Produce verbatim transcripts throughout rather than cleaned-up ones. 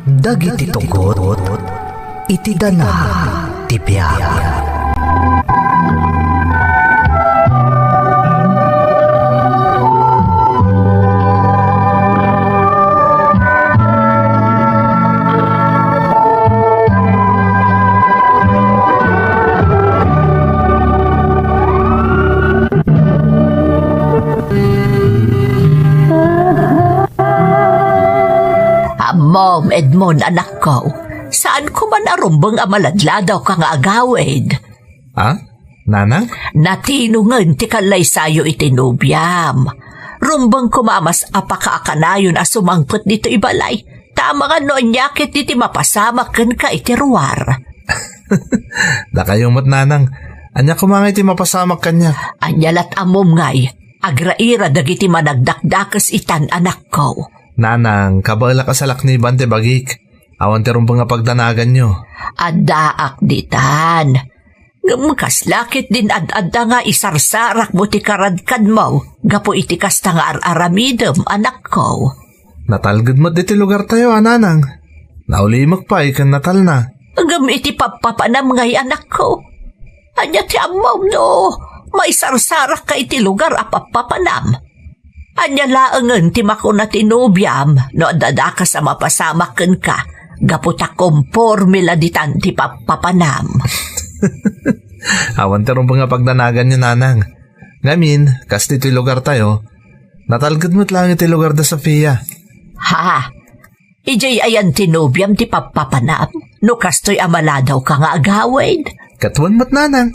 Dagiti tugot iti danag ti biag. Ammom, Edmond, anakko, saanko man a rumbeng a maladladawka nga agawid. Ah? Nanang? Natinongen ti kallaysayo iti nobiam. Rumbeng koma a mas apaka a kanayon a sumangpet ditoy balay, ta amangan no ania ketdi ti mapasamak kenka iti ruar. Dakayo met, Nanang. Ania koma ngay ti mapasamak kaniak? Ania lat ammom ngay, agraira dagiti managdakdakes itan, anakko. Nanang, kabaelak a salakniban ti bagik. Awan ti rumbeng a pagdanaganyo. Addaak ditan. Ngem kasla ketdin ad-adda nga isarsarakmo ti karadkadmo gapu iti kasta nga ar-aramidem, anakko. Natalged met iti lugartayo a, Nanang. Naulimek pay ken natalna. Ngem iti pappapanam ngay, anakko. Ania ti ammom no maisarsarakka iti lugar a pappapanam? Ania laengen ti makuna ti nobiam no adda dakes a mapasamak kenka gapu ta komporme la ditan ti pappapanam? Awan ti rumbeng a pagdanaganyo, Nanang. Ngamin, kas ditoy lugartayo, natalged met laeng iti lugar da Sofia. Ha? Idiay ayan ti nobiam ti pappapanam no kastoy a maladawka nga agawid? Ket wen met, Nanang.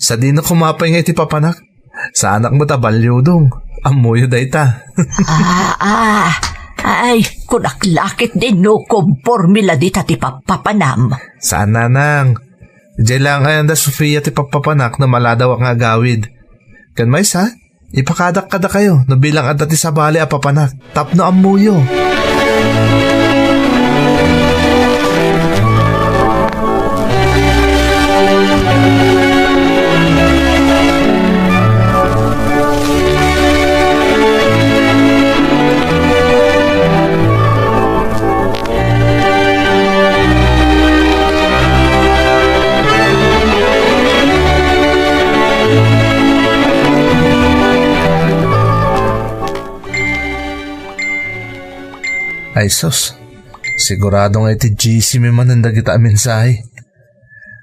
Sadino koma pay nga iti papanak. Saanak met a baliudong. Ammoyo dayta. Ah, ah. Ay, kunak la ketdin no komporme la dita ti pappapanam. Saan, Nanang. Idiay laeng ayan da Sofia ti pappapanak no maladawak nga agawid. Ken maysa, ipakadak kadakayo no bilang adda ti sabali a papanak tapno ammoyo. Ay sus, sigurado nga iti G C mi manen dagita a mensahe.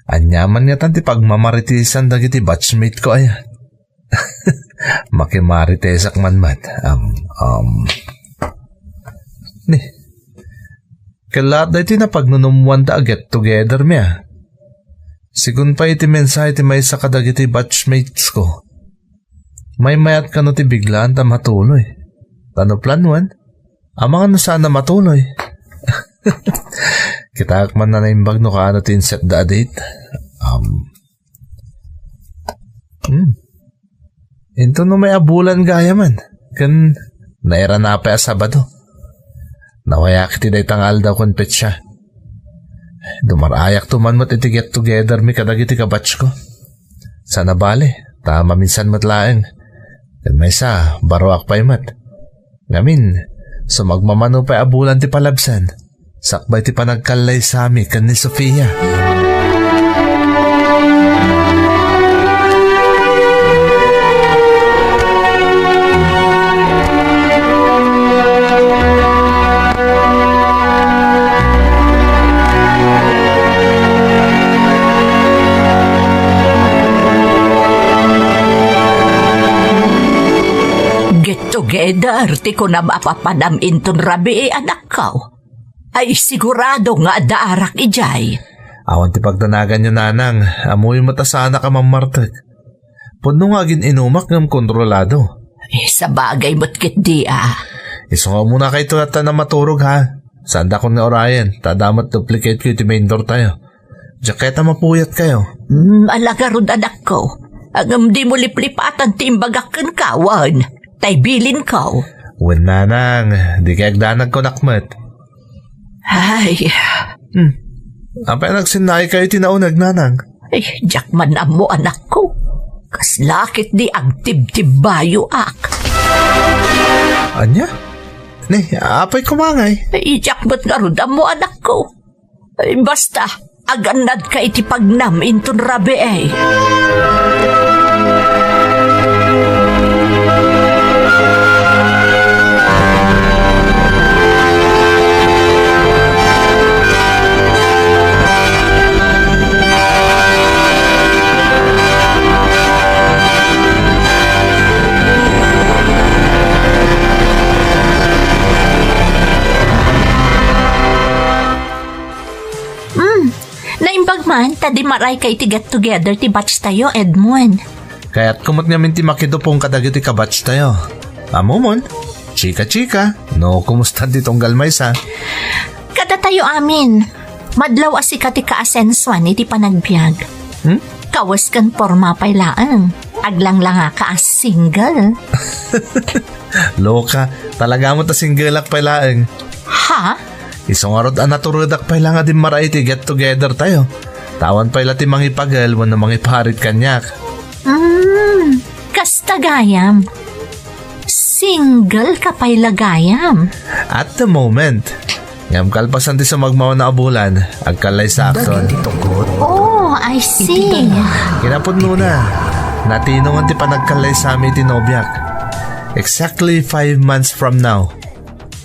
Ania man ngatan ti pagmamaritesan dagiti batchmate ko aya? Makimaritesak man met. Um, um. Ni, ket laat daytoy napagnunummoanta a get together mi a. Sigun pay iti mensahe ti maysa kadagiti batchmates ko. Maymayat kano ti biglaan ta matuloy. Ta no planuan, amangan no saan a matuloy. Kitaek man a naimbag no kaano ti inset da a date. Um, hmm. Inton umay a bulan gayam, ken nairana pay a Sabado. Nawayak iti dayta nga aldaw ken petsa. Dumar-ayakto man met iti get together mi kadagiti kabatch ko. Saan a bale, ta maminsan met laeng. Ken maysa, baroak pay met. Ngamin, sumagmamano pay a bulan ti palabsan, sakbay ti panagkallaysami ken ni Sofia. Get together ti kunam a papanam inton rabii, anakko. Ay, sigurado nga addaarak idiay. Awan ti pagdanaganyo, nanang. Ammoyo met a saanak a mammartek. Pudno nga agin-inumak ngem kontrolado. Eh, sabagay met ketdi a. Isu nga umuna kayto latta a maturog, ha? Saandakon nga urayen, ta adda met duplicate ko iti main door tayo. Diak kayat a mapuyat kayo. Hmm, ala garud, anakko. Ngem dimo liplipatan ti imbagak kenka, wen. Tay bilinko. Wen, nanang, di kay agdanag kunak met. Ay. Hmm. Apay a nagsinnaay kayo iti nauneg, nanang? Ay, diak man ammo, anakko. Kasla ketdi agtibtibbayoak. Ania? Ni, apay kumangay? Ay, diak met ngarud ammo, anakko. Ay, basta, agannadka iti pagnam inton rabii. Hmm, naimbag man ta dimmarayka iti get-together ti batch tayo, Edmond. Kayatko met ngamin ti makidupong kadagiti kabatch tayo. Ammomon, chika-chika, no, kumusta ti tunggal maysa? Kadatayo amin, madlaw a sika ti kaasensuan iti panagbiag. Hmm? Kawes ken porma pay laeng. Aglanglangaka a single. Loka, talaga met a singleak pay laeng. Ha? Isu ngarud a naturedak pay la nga dimmaray iti get-together tayo. Ta awan pay la ti mangipagel wenno mangiparit kaniak. Hmm, kasta gayam. Single ka pay la gayam. At the moment. Ngem kalpasan ti sumagmamano a bulan, agkallaysaakon. Dagiti tukot. Oh, I see. Kinapudnona, natinongan ti panagkallaysami iti nobiak. Exactly five months from now.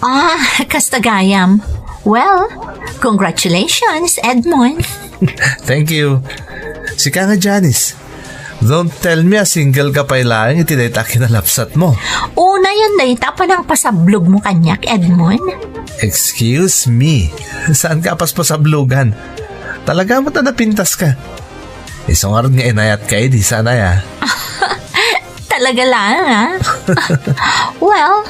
Ah, kasta gayam. Well, congratulations, Edmond. Thank you. Sika nga, Janice. Don't tell me a single ka pay laeng iti dayta a kinalabsatmo. Unayen dayta a panangpasablogmo kaniak, Edmond. Excuse me. Saanka a paspasablogan? Talaga met a napintaska. Isu ngarud nga inayatka idi, saan aya? Talaga laeng, ah? Well,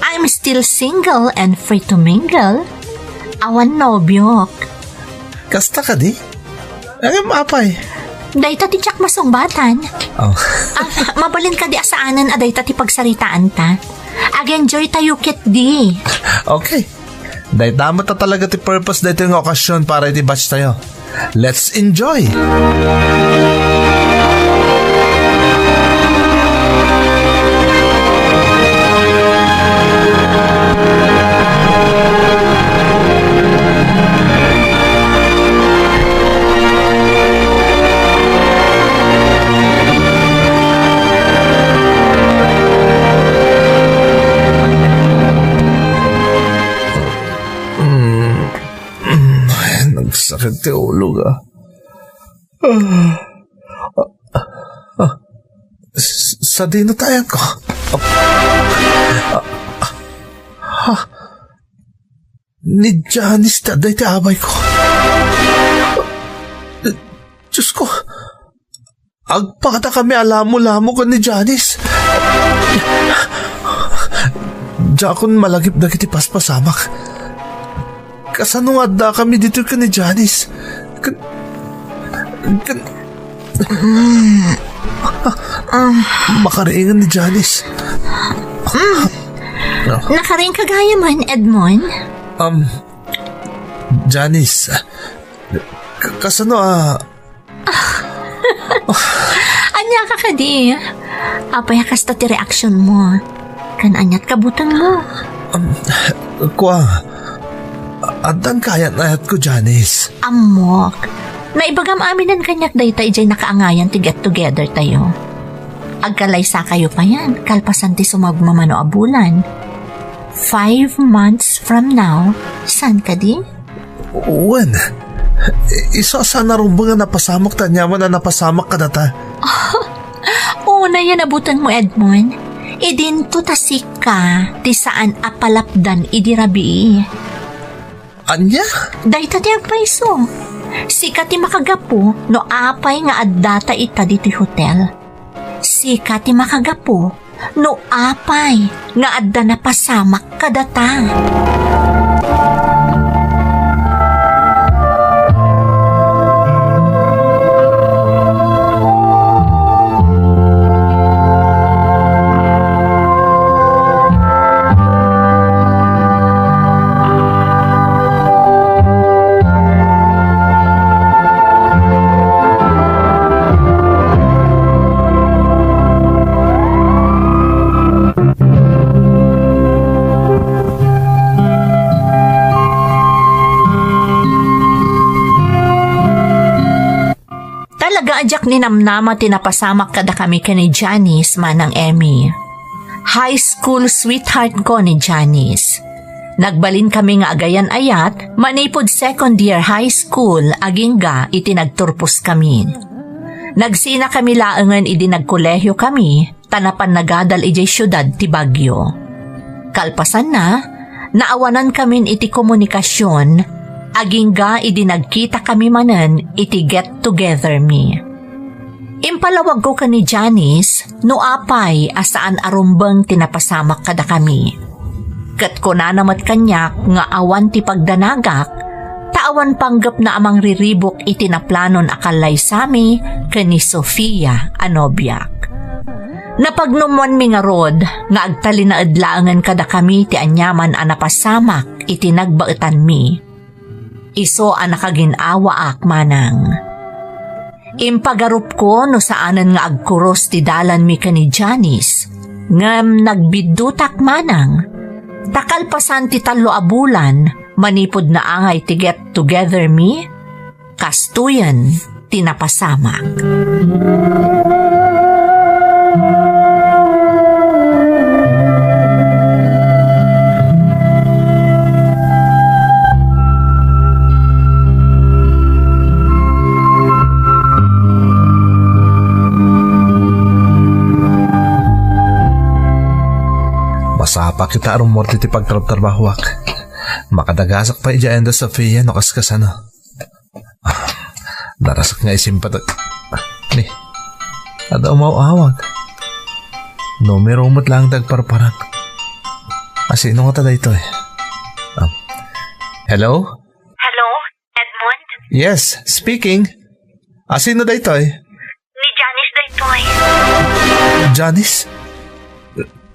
I'm still single and free to mingle. Awan nobiok. Kasta kadi? Ngem apay? Dayta ti diak masungbatan. Oh. Ah, mabalin kadi a saanen a dayta ti pagsaritaanta? Ag-enjoy tayo ketdi. Okay. Dayta met a talaga ti purpose daytoy nga okasyon para iti batch tayo. Let's enjoy! Mm, mm, ay, nagsakit ti ulok, ah. Ah, ah, ah, s-, sadino ti ayanko? Ah, ah, ah, ni Janice ti adda iti abayko. Diyos ko, agpadakami a lamo-lamo ken ni Janice. Diakon malagip dagiti paspasamak. Kasano nga addakami ditoy ken ni Janice? Ken, ken, makariingen ni Janice. Nakariingka gayam, Edmond? Um, Janice, k-, kasano a, Ania ka kadi? Apay a kasta ti reaksionmo? Ken aniat kabutengmo? Um, kua, addan kayat-ayatko, Janice. Ammok. Naibagam aminen kaniak dayta idiay nakaangayan ti get-together tayo. Agkallaysakayo payen, kalpasan ti sumagmamano a bulan. Five months from now, saan kadi? Wen, i-, isu a saan a rumbeng a napasamak ta aniaman a napasamak kadata. Unayen a butengmo, Edmond. Idinto ta sika ti saan a palapdan idi rabii. Ania? Dayta ti agpayso. Sika ti makagapu no apay nga addata ita ditoy hotel. Sika ti makagapu no apay nga adda napasamak kadata. a diak ninamnama ti napasamak kadakami ken ni Janice, Manang Emmy. High school sweetheart ko ni Janice. Nagbalin kami nga agayan-ayat manipud second year high school agingga iti nagturpos kami. Nagsina kami laengen idi nagkolehiyo kami, ta napan nagadal idiay siudad ti Baguio. Kalpasanna, naawanan kamin iti komunikasion, agingga idi nagkita kami manen iti get together mi. Impalawagko ken ni Janice no apay a saan a rumbeng ti napasamak kadakami. Ket kunana met kaniak nga awan ti pagdanagak, ta awan panggepna a mangriribuk iti naplanon a kallaysami ken ni Sofia a nobiak. Napagnumoanmi ngarud nga agtalinaed laengen kadakami ti aniaman a napasamak iti nagbaetanmi. Isu a nakagin-awaak, Manang. Impagarupko no saanen nga agkurus ti dalanmi ken ni Janice, ngem nagbiddutak, Manang. Ta kalpasan ti tallo a bulan manipud naangay ti get together mi, kastoyen ti napasamak. Masapulak ita a rummuar ti pagtrabtrabahoak. Makadagasak pay idiay Enda Sofia no kaskasano. Ah, narasak nga isimpat. Ni, adda umaw-awag. Numero met laeng ti agparparang. A, sino ngata daytoy? Ah, hello? Hello, Edmond? Yes, speaking. A, sino daytoy? Ni Janice daytoy. Janice?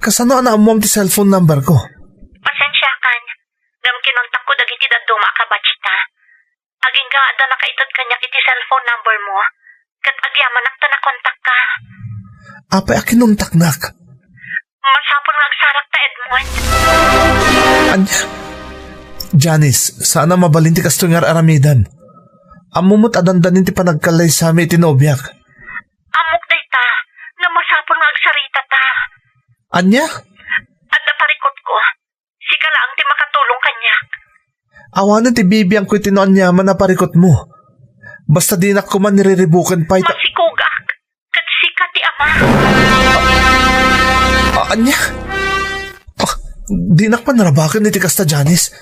Kasano a naammuam ti cellphone number ko? Pasensiakan. Ngem kinontakko dagiti dadduma a kabatchta. Agingga adda nakaited kaniak iti cellphone number mo. Ket agyamanak ta nakontakka. Apay a kinontaknak? Masapul nga agsarakta, Edmond. Ania? Janice, saan a mabalin ti kastoy nga ar-aramidem. Ammom met a dandanin ti panagkallaysami iti nobiak. Ammok dayta, nga masapul nga agsaritata. Ania? Adda parikutko. Sika laeng ti makatulong kaniak. Awanen ti bibiangko iti no aniaman a parikutmo. Basta dinak koma niriribuken pay ta— Masikogak, ket sika ti ama. A-, ania? Ah, dinak panarabaken iti kasta, Janice.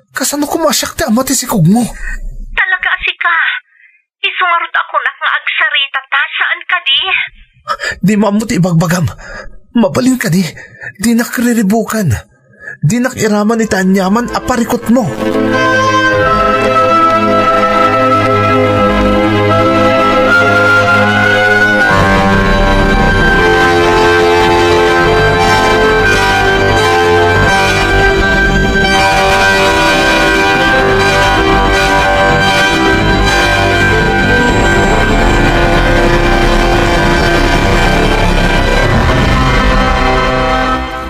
Kasano koma a siak ti ama ti sikogmo? Talaga a sika. Isu ngarud a kunak nga agsaritata, saan kadi? Dimo ammo ti ibagbagam. Mabalin kadi, dinak riribuken. Dinak iraman iti aniaman a parikutmo.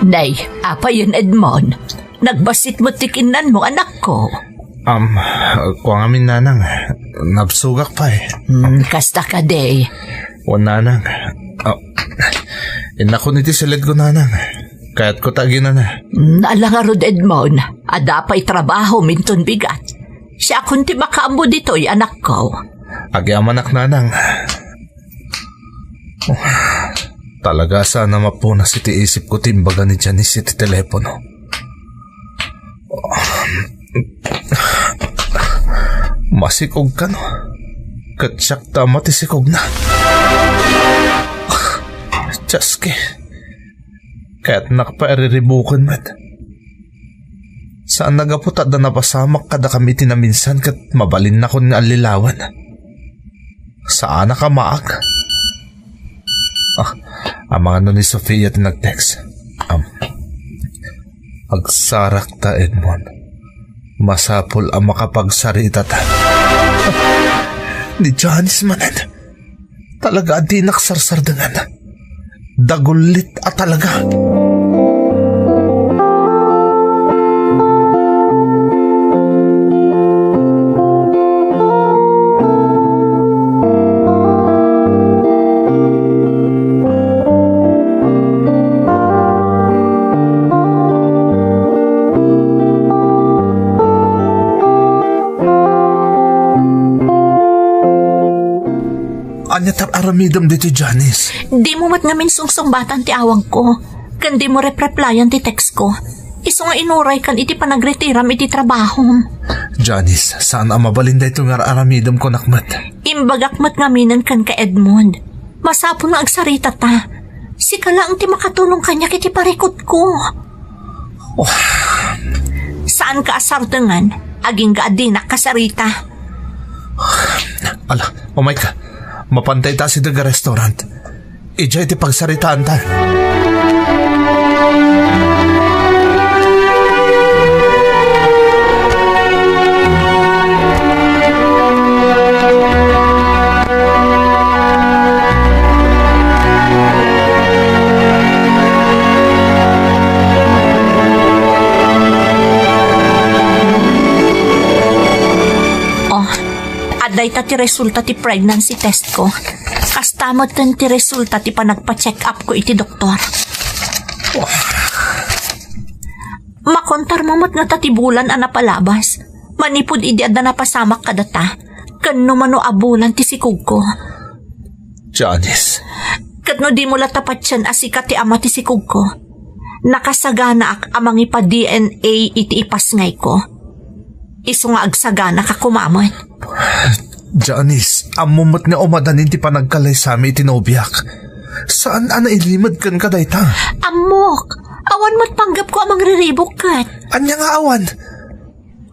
Nay, apayen, Edmond? Nagbassit met ti kinnanmo, anakko. Am, kua ngamin, nanang. Nabsogak pay. Hmm, kasta kadi. Wen, nanang. Ah, innakon iti siledko, nanang. Kayatko ta aginana. Hmm, ala ngarud, Edmond. Adda pay trabahom inton bigat. Siakon ti makaammo ditoy, anakko. Agyamanak, nanang. Talaga a saan a mapunas iti isipko ti imbaga ni Janice iti telepono. Masikog kano? Ket siak ta ama ti sikogna. Dios, kayatnak pay a riribuken met. Saan a gapu ta adda napasamak kadakami iti naminsan ket mabalinnakon nga allilawen. Saanak a maag. Ah, amangan no ni Sofia ti nag-text. Am, agsarakta, Edmond. Masapul a makapagsaritata. Ni Janice manen. Talaga a dinak sarsardengan. Dagullit a talaga. Ania ti ar-aramidem ditoy, Janice? Dimo met ngamin sungsungbatan ti awagko, ken dimo repreplayan ti textko. Isu nga inuraykan iti panagretiram iti trabahom. Janice, saan a mabalin daytoy nga ar-aramidem, kunak met. Imbagak met ngaminen kenka, Edmond. Masapul nga agsaritata. Sika laeng ti makatulong kaniak iti parikutko. Oh. Saanka a sardengan, agingga a dinak kasarita. Ala, umayka. Mapanta ita asideg a restaurant. Idiay ti pagsaritaanta. Oh, adda ita ti resulta ti pregnancy test ko. Kasta met ti resulta ti panagpa-check up ko iti doktor. Makontarmo met ngata ti bulan a napalabas, manipud idi adda napasamak kadata, ken no mano a bulan ti sikugko. Janice. Ket no dimo la tapatien a sika ti ama ti sikugko, nakasaganaak a mangipa-D N A iti ipasngayko. Isu nga agsaganaka koma met. Janice, ammom met nga umadanin ti panagkallaysami iti nobiak. Saan a nailimed kenka dayta. Ammok, awan met panggepko a mangriribuk ket. Ania nga awan?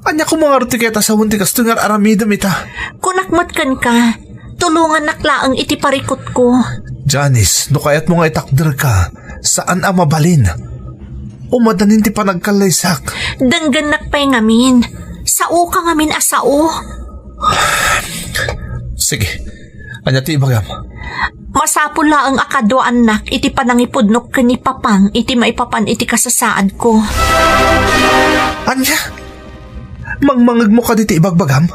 Ania koma ngarud ti kayat a sawen ti kastoy nga ar-aramidem ita? Kunak met kenka, tulongannak laeng iti parikutko. Janice, no kayatmo nga itakderka, saan a mabalin. Umadanin ti panagkallaysak. Denggennak pay ngamin. Saoka ngamin a sao. Sige. Ania ti ibagam? Masapul laeng a kaduaannak iti panangipudnok ken ni Papang iti maipapan iti kasasaadko. Ania? Mangmangegmo kadi ti ibagbagam?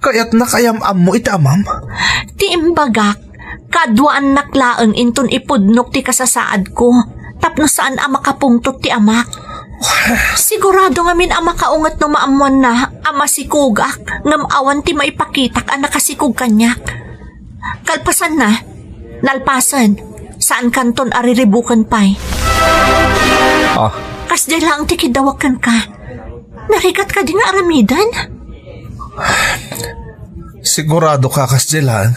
Kayatnak a yam-ammo iti amam? Ti imbagak, kaduaannak laeng inton ipudnok ti kasasaadko, tapno saan a makapungtot ti amak. Sigurado ngamin a makaunget no maammoanna a masikugak, ngem awan ti maipakitak a nakasikug kaniak. Kalpasanna, nalpasen, saankanton a riribuken pay. Ah. Kasdiay laeng ti kiddawak kenka. Narigat kadi nga aramiden? Sigurado ka kasdiay laeng?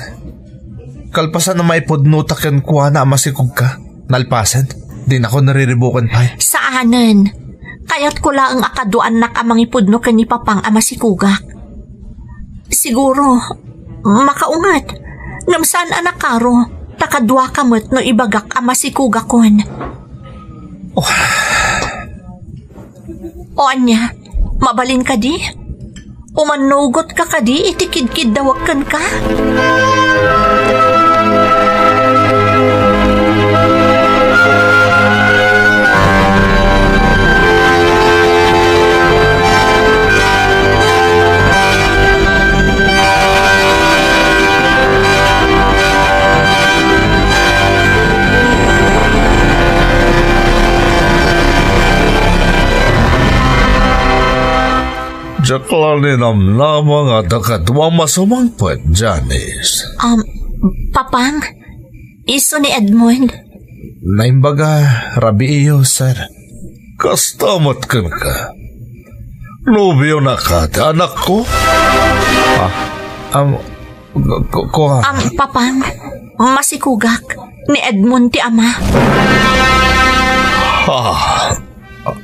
Kalpasan a maipudnota kenkuana a masikugka, nalpasen, dinako nariribuken pay. Saanen. Kayatko laeng a kaduaannak a mangipudno ken ni Papang a masikugak. Siguro, makaunget. Ngem saan a nakaro, ta kaduaka met no ibagak a masikugakon. Oh. O ania, mabalin kadi? Umannugot ka kadi iti kidkiddawek kenka? Diak la ninamnama nga adda kaduam a sumangpet, Janice. Um, Papang, isu ni Edmond. Naimbaga, rabiiyo, sir. Kasta met kenka. Nobionaka ti anakko? Ah, um, ku-, ku-, kuan. Um, Papang, masikugak. Ni Edmond ti ama. Ah,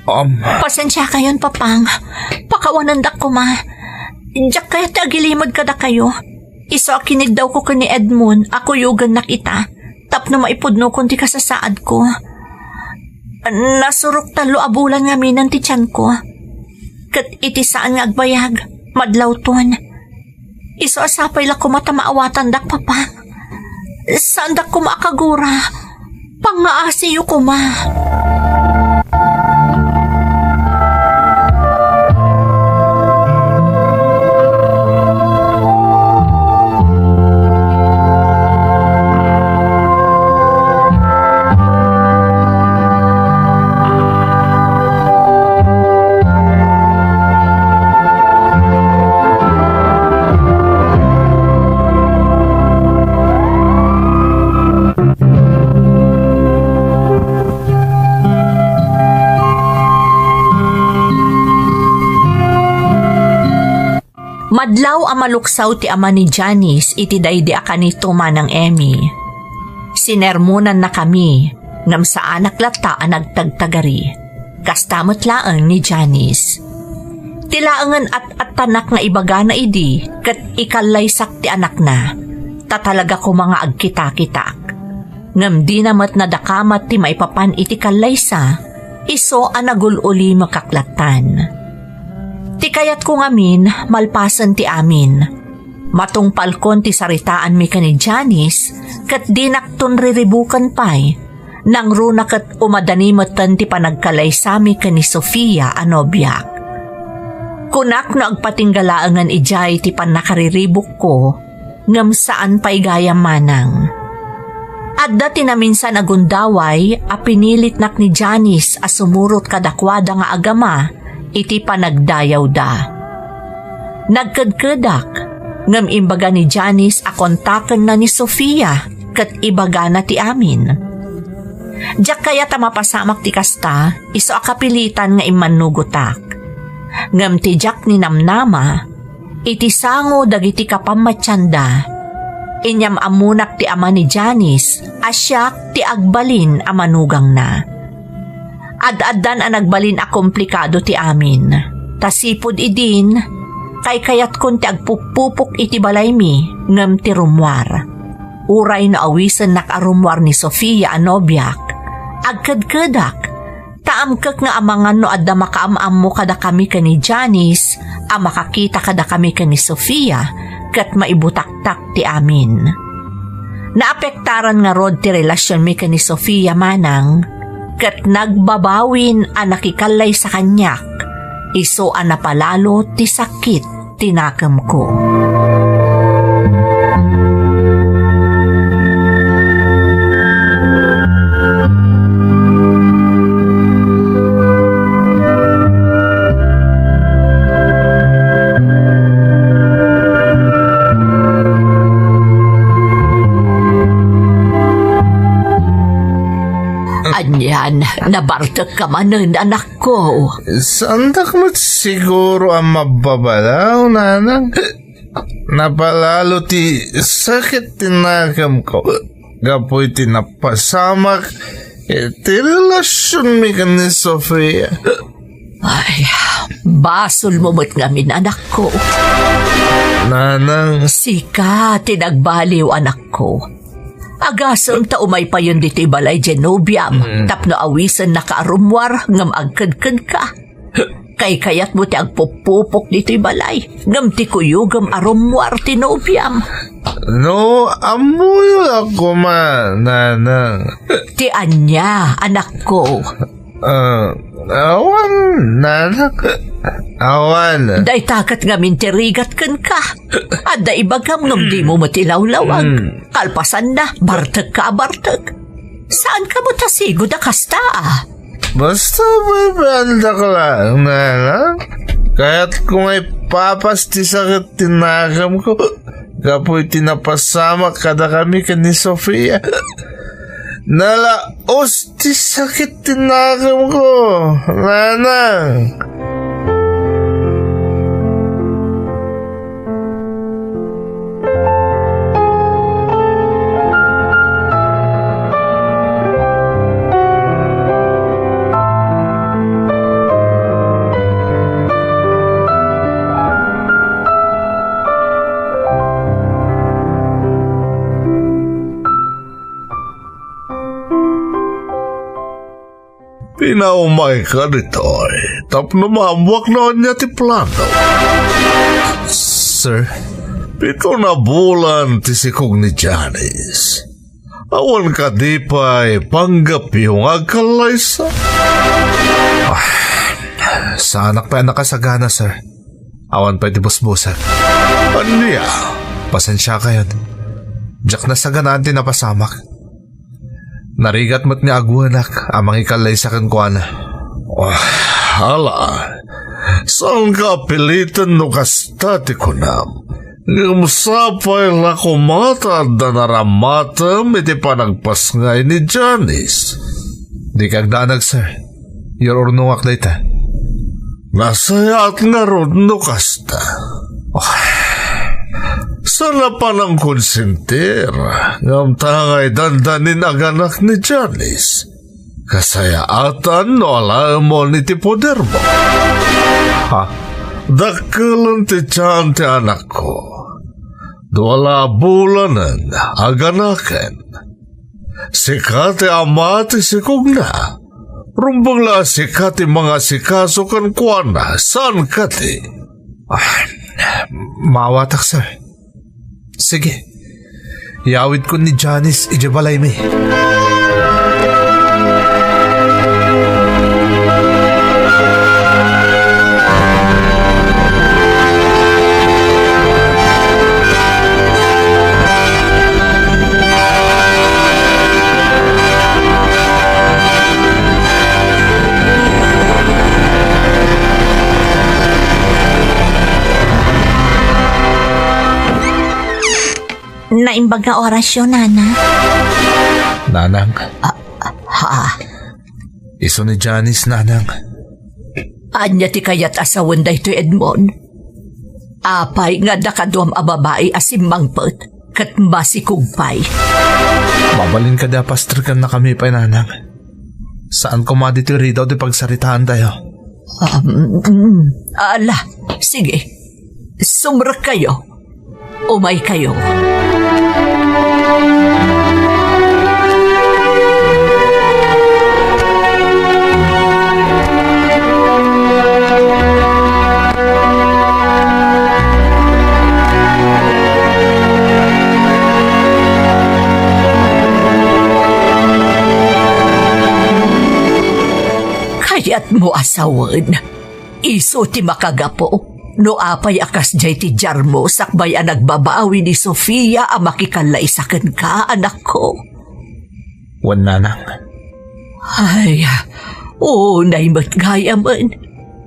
um. Pasensiakayon, Papang. Pakawanendak koma. Diak kayat ti agilimed kadakayo. Isu a kiniddawko ken ni Edmond a kuyogennak ita tapno maipudnokon ti kasasaadko. Nasurok tallo a bulan ngaminen ti tianko. Ket iti saan nga agbayag, madlawton. Isu a sapay la koma ta maawatandak, Papang. Saandak koma a kagura. Pangngaasiyo koma. Madlaw a maluksaw ti ama ni Janice iti daydi a kanito, Manang Emmy. Sinermonannakami, ngem saanak latta a nagtagtagari. Kasta met laeng ni Janice. Ti laengen at-attanak nga ibagana idi ket ikallaysak ti anakna, ta talaga koma nga agkitakitak. Ngem dina met nadakamat ti maipapan iti kallaysa, isu a nagul-ulimekak lattan. Ti kayatko ngamin, malpasen ti amin, matungpalkon ti saritaanmi ken ni Janice, ket dinakton riribuken pay. Nangruna ket umadani metten ti panagkalaysami ken ni Sofia a nobiak. Kunak no agpatingga laengen idiay ti pannakariribukko, ngem saan pay gayam, Manang. Adda ti naminsan a gundaway a pinilitnak ni Janice a sumurot kadakuada nga agama iti panagdayawda. Nagkedkedak, ngem imbaga ni Janice a kontakenna ni Sofia ket ibagana ti amin. Diak kayat a mapasamak ti kasta, isu a kapilitan nga immannugotak. Ngem ti diak ninamnama, iti sango dagiti kapammatianda, inyam-ammonak ti ama ni Janice a siak ti agbalin a manugangna. Ad-addan a nagbalin a komplikado ti amin. Ta sipud idin, kaykayatkon ti agpuppupok iti balaymi ngem ti rummuar. Uray no awisennak a rummuar ni Sofia a nobiak, agkedkedak, ta amkek nga amangan no adda makaam-ammo kadakami ken ni Janice a makakita kadakami ken ni Sofia ket maibutaktak ti amin. Naapektaran ngarud ti relasionmi ken ni Sofia, Manang, ket nagbabawin a nakikallaysa kaniak, isu a napalalo ti sakit ti nakemko. Anian, nabartekka manen, anakko? Saandak met siguro a mababalaw, nanang. Napalalo ti sakit ti nakemko gapu iti napasamak iti relasionmi ken ni Sofia. Ay, basolmo met ngamin, anakko. Nanang. Sika ti nagbaliw, anakko. Agasem ta umay payen ditoy balay diay nobiam, Mm. tapno awisennaka a rummuar ngem agkedkedka. Kaykayatmo ti agpuppupok ditoy balay, ngem ti kuyogem a rummuar ti nobiam. No, ammoyo la koma, nanang. Ti ania, anakko? Ah, awan, nanang. Awan. Dayta ket ngamin ti rigat kenka. Adda ibagam ngem dimo met ilawlawag. Mm. Kalpasanna, bartekka a bartek. Saanka met a sigud a kasta, a? Basta paypayandak laeng, nanang. Kayatko nga ipapas ti sakit ti nakemko gapu iti napasamak kadakami ken ni Sofia. Nalaus ti sakit ti nakemko, nanang. Pinaumayka ditoy tapno maammoak no ania ti plano. Sir? Pito na bulan ti sikog ni Janice. Awan kadi pay panggepyo nga agkallaysa? Ah, saanak pay a nakasagana, sir. Awan pay ti busbusek. Ania? Pasensiakayon. Diak nasaganaan ti napasamak. Narigat met ni aguanak a mangikallaysa kenkuana. Oh, ala, saanka a piliten no kasta ti kunam. Ngem sapay la koma ta adda naramatem iti panagpasngay ni Janice. Dika agdanag, sir. Yur-urnongak dayta. Nasayaat ngarud no kasta. Saan a panangkonsentir, ngem ta ngay dandanin aganak ni Janice. Kasayaatan no alaemon iti podermo. Ha? Dakkelen ti tian ti anakko. Dua la a bulanen, aganaken. Sika ti ama ti sikogna. Rumbeng la a sika ti mangasikaso kenkuana, saan kadi? Ah, maawatak, sir. Sige. Iyawidkon ni Janice idiay balaymi. Naimbag nga orasyo, Nana. Nanang. Ah, ha? Isu ni Janice, Nanang. Ania ti kayat a sawen daytoy, Edmond? Apay nga adda kaduam a babai a simmangpet ket masikog pay? Mabalin kadi a pastrikannakami pay, Nanang? Saan koma ditoy ridaw ti pagsaritaantayo. Um, mm, ala, sige. Sumrekkayo. Umaykayo. Kayatmo a sawen, isu ti makagapu no apay a kasdiay ti diarmo sakbay a nagbabawi ni Sofia a makikallaysa kenka, anakko? Wen, Nanang. Ay, unay met gayamen.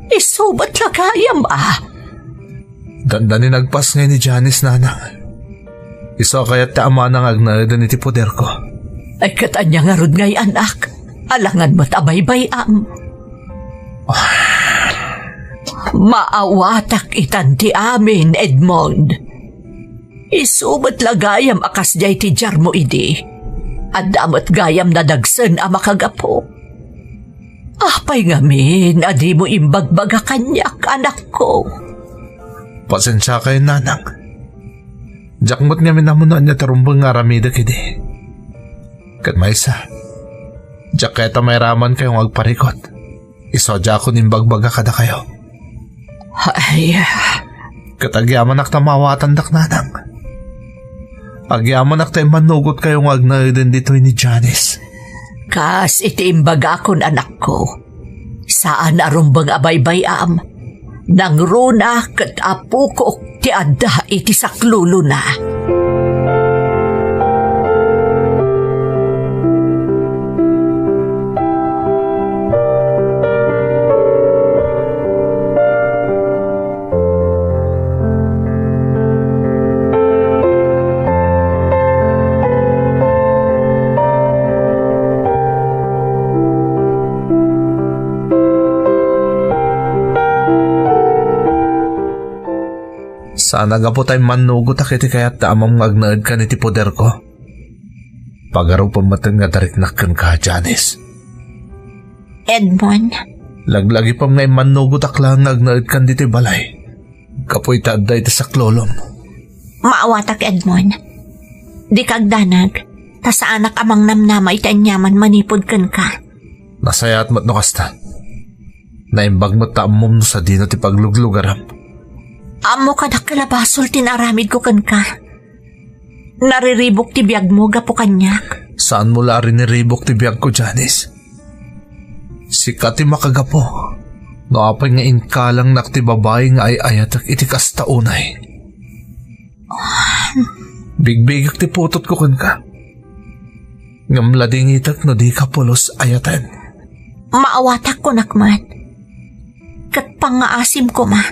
Isu met la gayam, a. Dandani nagpasngay ni Janice, Nanang. Isu a kayat ti amana nga agnaeden iti poderko. Ay, ket ania ngarud ngay, anak? Alangan met a baybay-am. Maawatak itan ti amin, Edmond. Isu met la gayam a kasdiay ti diarmo idi. Adda met gayam nadagsen a makagapu. Apay ngamin a dimo imbagbaga kaniak, anakko? Pasensiakayo, Nanang. Diak met ngamin ammo no ania ti rumbeng nga aramidek idi. Ket maysa, diak kayat a mairamankayo nga agparikut. Isu a diakon imbagbaga kadakayo. Ay. Ket agyamanak ta maawatandak, Nanang. Agyamanak ta immannugotkayo nga agnaeden ditoy ni Janice. Kas iti imbagakon, anakko, saan a rumbeng a baybay-am. Nangruna ket apokok ti adda iti saklulona. Saan a gapu ta immannugotak iti kayat ti amam nga agnaedkan iti poderko. Pagarupem met nga dariknak kenka, Janice. Edmond. Laglagipem nga immannugotak laeng nga agnaedkan ditoy balay. Gapu ita adda iti saklulom. Maawatak, Edmond. Dika agdanag, ta saanak a mangnamnama iti aniaman manipud kenka. Nasayaat met no kasta. Naimbag met ta ammom no sadino ti pagluglugaram. Ammo kadak la basol ti naaramidko kenka. Nariribuk ti biagmo gapu kaniak. Saanmo la a riniribuk ti biagko, Janice. Sika ti makagapu no apay nga inkalangnak ti babai nga ay-ayatek iti kasta unay. Bigbigek ti putotko kenka. Ngem ladingitek no dika pulos ayaten. Maawatak, kunak met. Ket pangngaasim koma,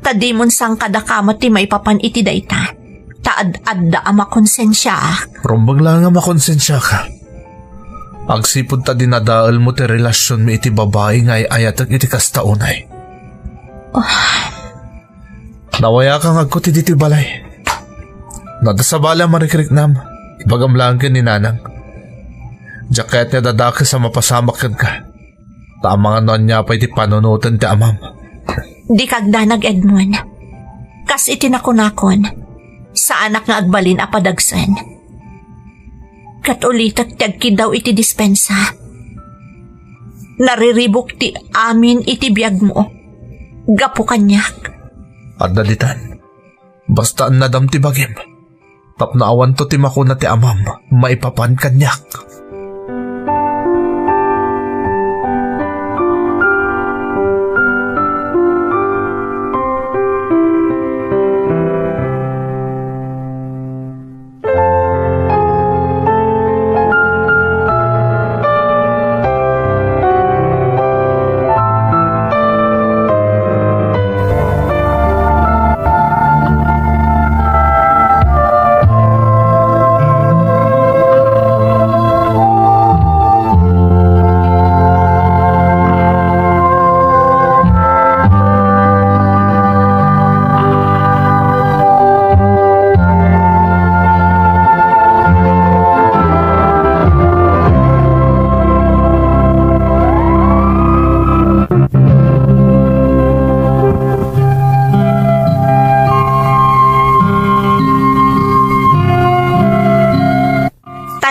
ta dimon sangkadaka met ti maipapan iti dayta, ta ad-adda a makonsensiaak. Rumbeng la nga makonsensiaka. Agsipud ta dinadaelmo ti relasionmi iti babai nga ay-ayatek iti kasta unay. Oh. Nawayak nga agko ti ditoy balay. No adda sabali a marikriknam, ibagam laeng ken ni Nanang. Diak kayat nga dadakes a mapasamak kenka. Ta amangan no ania pay ti panunoten ti amam. Dika agdanag, Edmond. Kas iti nakunakon, saanak nga agbalin a padagsen. Ket ulitek ti agkiddaw iti dispensa. Nariribuk ti amin iti biagmo. Gapu kaniak. Adda ditan. Basta annadam ti bagim. Tapno awanto ti makuna ti amam maipapan kaniak.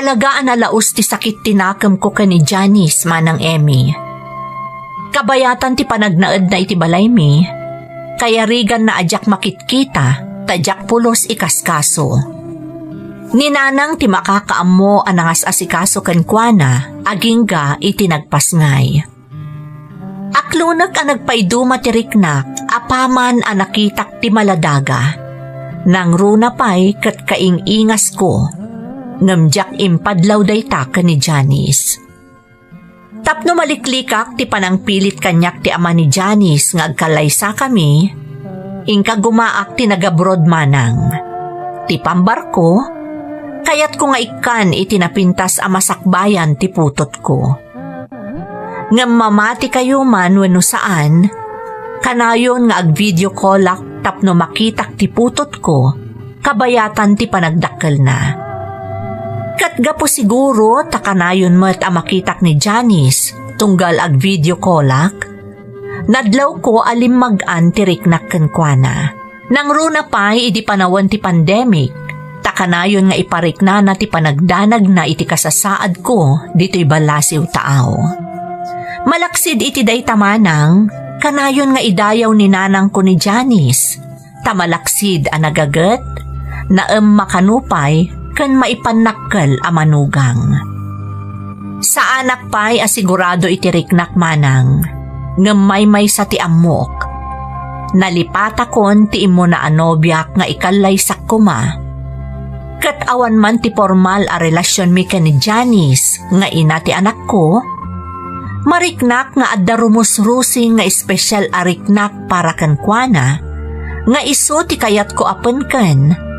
Talaga a nalaus ti sakit ti nakemko ken ni Janice, Manang Emmy. Kabayatan ti panagnaedna iti balaymi, kayariganna a diak makitkita ta diak pulos ikaskaso. Ni Nanang ti makakaammo a nangas-asikaso kenkuana agingga iti nagpasngay. Aklonek a nagpaiduma ti riknak apaman a nakitak ti maladaga. Nangruna pay ket kaing-ingasko, ngem diak impadlaw dayta ken ni Janice. Tapno maliklikak ti panangpilit kaniak ti ama ni Janice nga agkallaysakami, inka gumaak ti nagabroad manang. Ti pambarko, kayatko nga ikkan iti napintas a masakbayan ti putotko. Ngem mamatikayo man wenno saan, kanayon nga ag-video callak tapno makitak ti putotko, kabayatan ti panagdakkelna. Ket gapu siguro ta kanayon met a makitak ni Janice tunggal ag-video callak, nadlawko a limmag-an ti riknak kenkuana. Nangruna pay idi panawen ti pandemic, ta kanayon nga ipariknana ti panagdanagna iti kasasaadko ditoy ballasiw taaw. Malaksid iti dayta manang, kanayon nga idayaw ni nanangko ni Janice, ta malaksid a nagaget, naemma kano pay ken maipannakkel a manugang. Saanak pay a sigurado iti riknak manang, ngem maymaysa ti ammok. Nalipatakon ti immuna a nobiak nga ikallaysak koma. Ket awan man ti pormal a relasionmi ken ni Janice nga ina ti anakko, mariknak nga adda rumusrusing nga espesyal a riknak para kenkuana, nga isu ti kayatko a penken,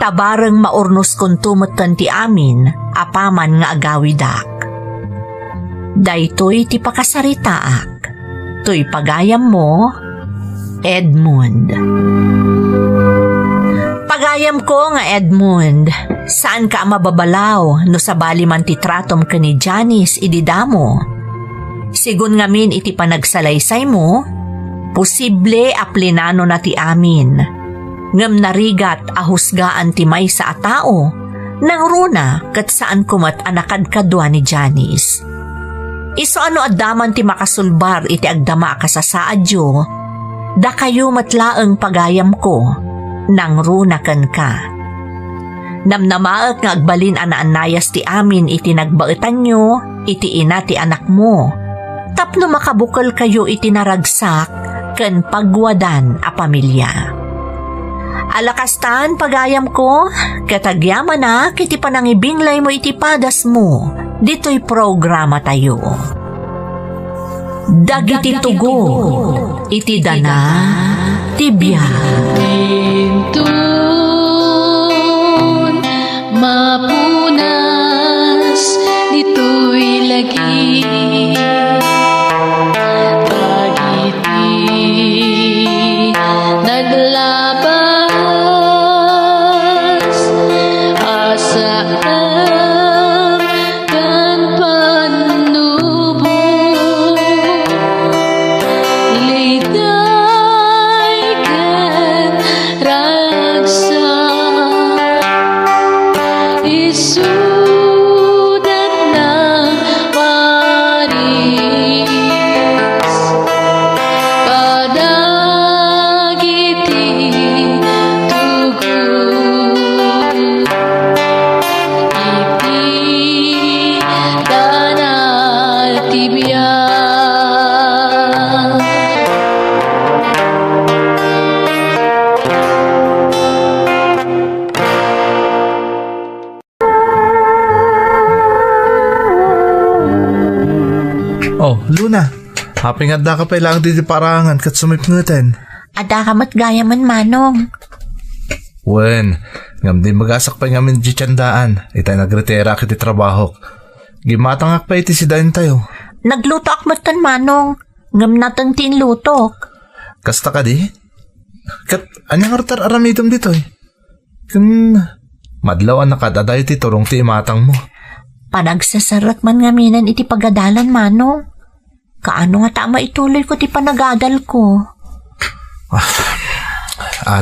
ta bareng maurnoskonto metten ti amin apaman nga agawidak. Daytoy ti pakasaritaak. Toy pagayammo, Edmund. Pagayamko nga Edmund, saanka a mababalaw no sabali man ti tratom ken ni Janice idi damo. Sigun ngamin iti panagsalaysaymo, posible a plenanona ti amin. Ngem narigat a husgaan ti maysa a tao, nangruna ket saanko met a nakadkadua ni Janice. Isu a no adda man ti makasulbar iti agdama a kasasaadyo, dakayo met laeng pagayamko, nangruna kenka. Namnamaek nga agbalin a naannayas ti amin iti nagbaetanyo iti ina ti anakmo, tapno makabukelkayo iti naragsak ken pagwadan a pamilia. Alakastan, pagayamko, ket agyamanak iti panangibinglaymo iti padasmo ditoy programatayo. Dagiti tugot iti dana ti biag. Inton mapunas ditoy lagi, dagiti naglaban Apay nga addaka pay laeng ditoy paraangan ket sumipngeten? Addaka met gayamen, Manong. Wen, ngem di magasak pay ngamin di tiendaan, itay nagretiraak iti trabahok. Gimmatangak pay iti sidaentayo. Naglutoak metten, Manong, ngem nateng ti inlutok. Kasta kadi? Ket ania ngarud ti ar-aramidem ditoy? Ken madlaw a nakaad-adayo ti turong ti imatangmo. Panagseserrek man ngaminen iti pagadalan, Manong. Kaano ngata a maituloyko ti panagadalko? Ah,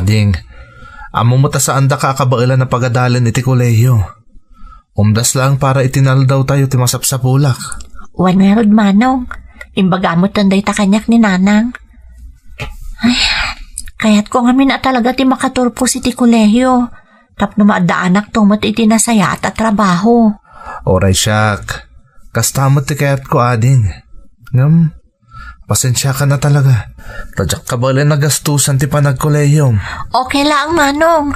ading, ammom met a saandaka a kabaelan a pagadalen iti kolehiyo. Umdas laeng para iti naldawtayo ti masapsapulak. Wen ngarud, Manong. Imbagam metten dayta kaniak ni Nanang. Ay, kayatko ngamin a talaga ti makaturpos iti kolehiyo tapno maaddaanakto met iti nasayaat a trabaho. Uray siak, kasta met ti kayatko, ading. Ngem, pasensiakan a talaga. Ta diak kabaelan a gastusan ti panagkolehiyom. Okay laeng, Manong.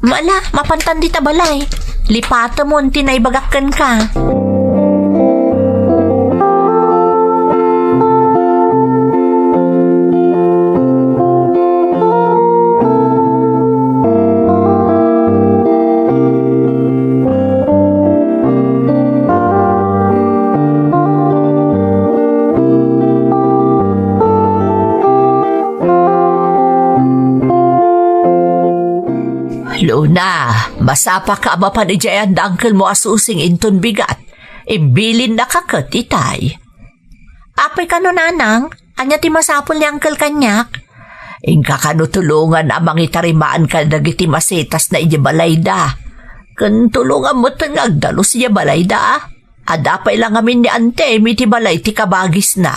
Ala, mapantan dita balay. Lipatemon ti naibagak kenka. Luna, masapaka a mapan idiay anda angkelmo a Susing inton bigat. Imbilinnaka ket itay. Apay kano, Nanang? Ania ti masapul ni Uncle kaniak? Inka kano tulongan a mangitarimaan kadagiti masetasna idiay balayda. Ken tulongan metten nga agdalus idiay balayda. Adda pay la ngamin ni Antem iti balay ti kabagisna.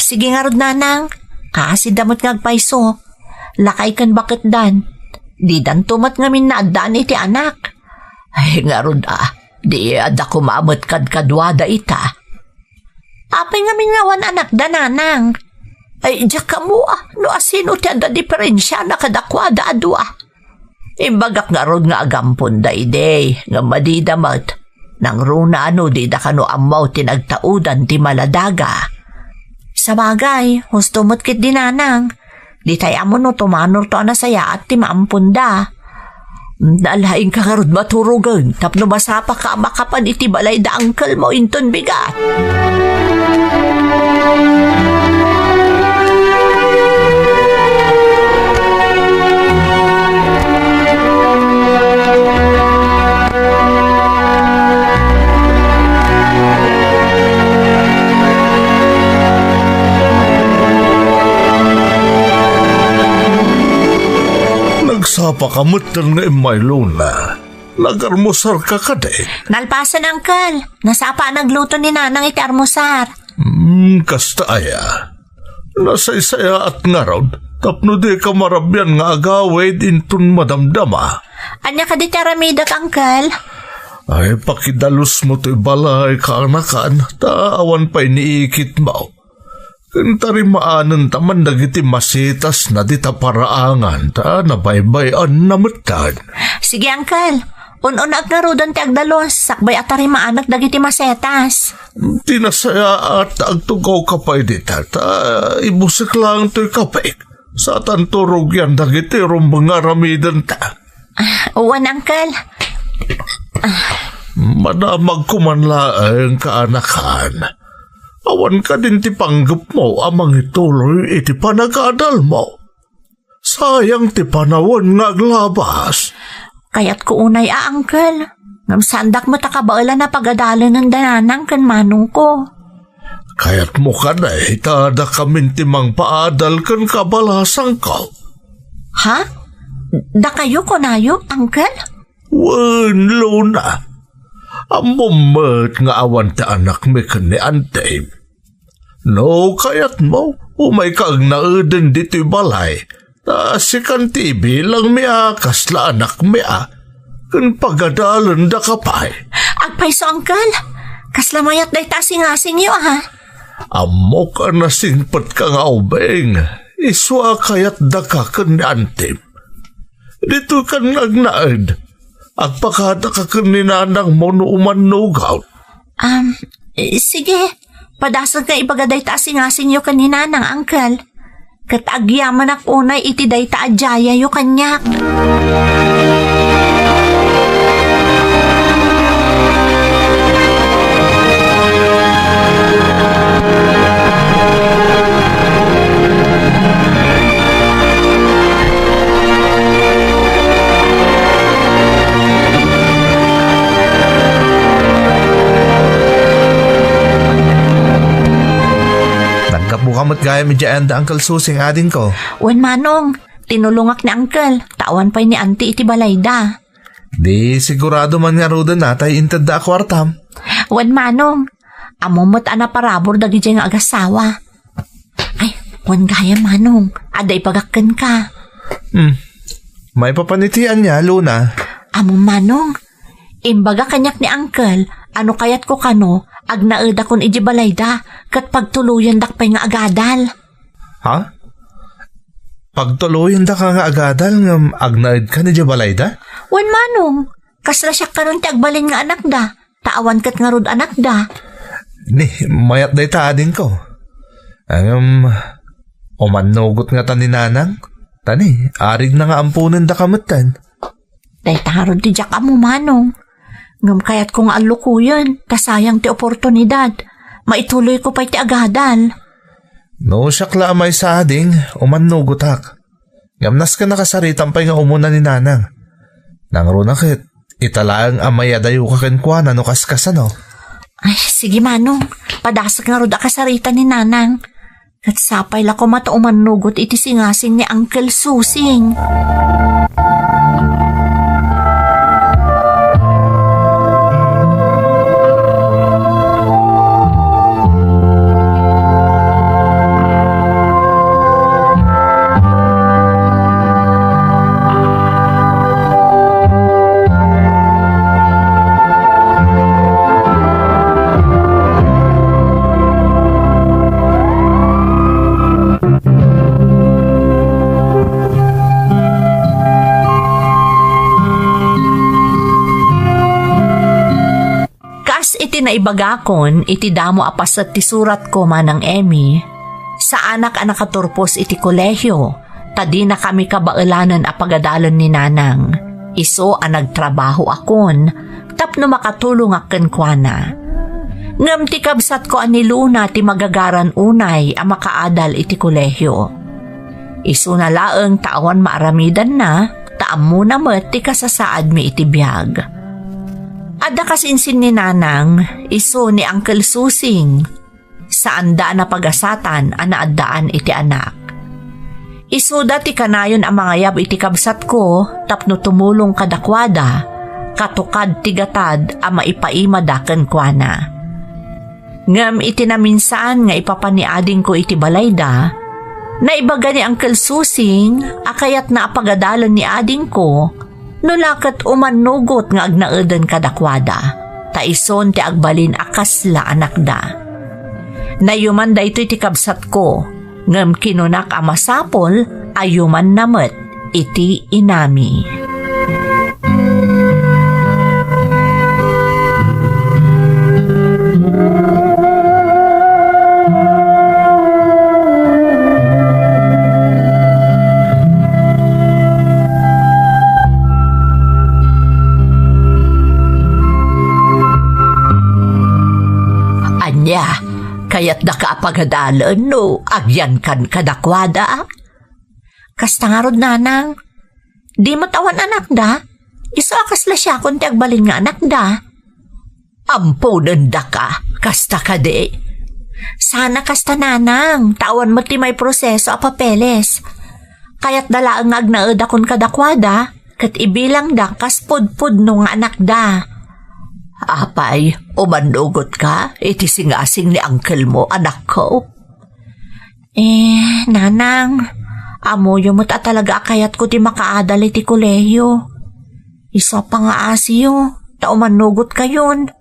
Sige ngarud, Nanang. Kaasidda met nga agpayso. Lakay ken baketdan. Didanto met ngamin naaddaan iti anak. Ay, ngarud a, di adda koma met kadkaduada ita. Apay ngamin nga awan anakda, Nanang? Ay, diak ammo a, no asino ti adda diferensiana kadakuada a dua. Imbagak ngarud nga agamponda idi, ngem adida met. Nangruna a no dida kano ammo ti nagtaudan ti maladaga. Sabagay, husto met ketdi, Nanang. Ditay ammo no tumanorto a nasayaat ti maamponda. Nalaing ka ngarud maturogen tapno masapaka a makapan iti balay da uncle mo inton bigat. Nagsapa ka metten nga immay, Luna. Nag-almusar ka kadi? Nalpasen, Uncle. Nasapa a nagluto ni Nanang iti almusar. Hmm, kasta aya. Nasaysayaat ngarud tapno dika marabian nga agawid inton madamdama. Ania kadi ti aramidek, Uncle? Ay, pakidalusmo toy balay, kaanakan, ta awan pay ni ikitmo. Ken tarimaanenta man dagiti masetasna dita paraangan ta nabaybay-anna metten. Sige, Uncle. Un-unaek ngaruden ti agdalus, sakbay a tarimaanek dagiti masetas. Ti nasayaat, agtugawka pay dita, ta ibusek laeng toy kapik. Satanto rugian dagiti rumbeng nga aramidenta. Ah, wen, Uncle. Madamagko man laeng, kaanakan. Awan kadin ti panggepmo a mangituloy iti panagadalmo. Sayang ti panawen nga aglabas. Kayatko unay a, Uncle. Ngem saandak met a kabaelan a pagadalenen da nanang ken manongko. Kayatmo kadi ta dakamin ti mangpaadal ken kabalasangko? Ha? Dakayo kunayo, Uncle? Wen, Luna. Ammom met nga awan ti anakmi ken ni Antem. No kayatmo, umayka agnaeden ditoy balay. Ta sikan ti ibilangmi a kasla anakmi a, ken pagadalendaka pay. Agpayso, Uncle. Kasla mayat dayta a singasingyo, a. Ammok a nasingpetka nga ubing. Isu a kayatdaka ken ni Antem. Ditoykan nga agnaed. Agpakadaka ken ni nanangmo no umannugaw. Um, eh, sige. Padasek nga ibaga dayta a singasingyo ken ni Nanang, Uncle. Ket agyamanak unay iti dayta a diayayo kaniak. Naggapuka met gayam idiay ayan da Uncle Susing, adingko. Wen, Manong, tinulongak ni Uncle, ta awan pay ni Auntie iti balayda. Di sigurado man ngaruden natay intedda a kuartam. Wen, Manong, ammom met a naparabur dagidiay nga agassawa. Ay, wen gayam, Manong, adda ibagak kenka. Hmm. Maipapan iti ania, Luna? Ammom, Manong, imbaga kaniak ni Uncle a no kayatko kano, agnaedakon idiay balayda, ket pagtuloyendak pay nga agadal. Ha? Pagtuloyendaka nga agadal ngem agnaedkan idiay balayda? Wen, Manong, kasla siak kanon ti agbalin nga anakda, ta awan ket ngarud anakda. Ni, mayat dayta, adingko. Ngem, umannugot ngata ni Nanang? Ta ni, arigna nga amponendaka metten. Dayta ngarud ti diak ammo, Manong. Ngem kayatko nga allukoyen, ta sayang ti oportunidad. Maituloyko pay ti agadal. No siak la a maysa, ading, umannugotak. Ngem nasken a kasaritam pay nga umuna ni Nanang. Nangruna ket, ita laeng a mayadayoka kenkuana no kaskasano. Ay, sige, Manong. Padasek ngarud a kasarita ni Nanang. Ket sapay la koma ta umannugot iti singasing ni Uncle Susing. Kas iti naibagakon iti damo a paset ti suratko, Manang Emmy, saanak a nakaturpos iti kolehio, ta dinakami kabaelanen a pagadalen ni Nanang. Isu a nagtrabahoakon tapno makatulongak kenkuana. Ngem ti kabsatko a ni Luna ti magagaran unay a makaadal iti kolehio. Isuna laeng ta awan maaramidanna, ta ammona met ti kasasaadmi iti biag. Adda kasinsin ni Nanang, isu ni Uncle Susing. Saanda a napagasatan a naaddaan iti anak. Isuda ti kanayon a mangayab iti kabsatko tapno tumulong kadakuada, katukad ti gatad a maipaimada kenkuana. Ngem iti naminsan nga ipapan ni adingko iti balayda, naibaga ni Uncle Susing a kayatna a pagadalen ni adingko no la ket umannugot nga agnaeden kadakuada, ta isun ti agbalin a kasla anakda. Nayuman daytoy ti kabsatko, ngem kinunak a masapul a yumanna met iti inami. Ania, kayatdaka a pagadalen no agyankan kadakuada? Kasta ngarud, Nanang. Di met awan anakda? Isu a kasla siakon ti agbalin nga anakda. Amponendaka, kasta kadi? Sana kasta, Nanang, ta awan met ti maiproseso a papeles. Kayatda laeng nga agnaedakon kadakuada, ket ibilangda kas pudpudno nga anakda. Apay, umannugotka iti singasing ni uncle mo, anakko? Eh, Nanang, ammoyo met a talaga a kayatko ti makaadal iti kolehio. Isu a pangaasiyo, ta umannugotkayon.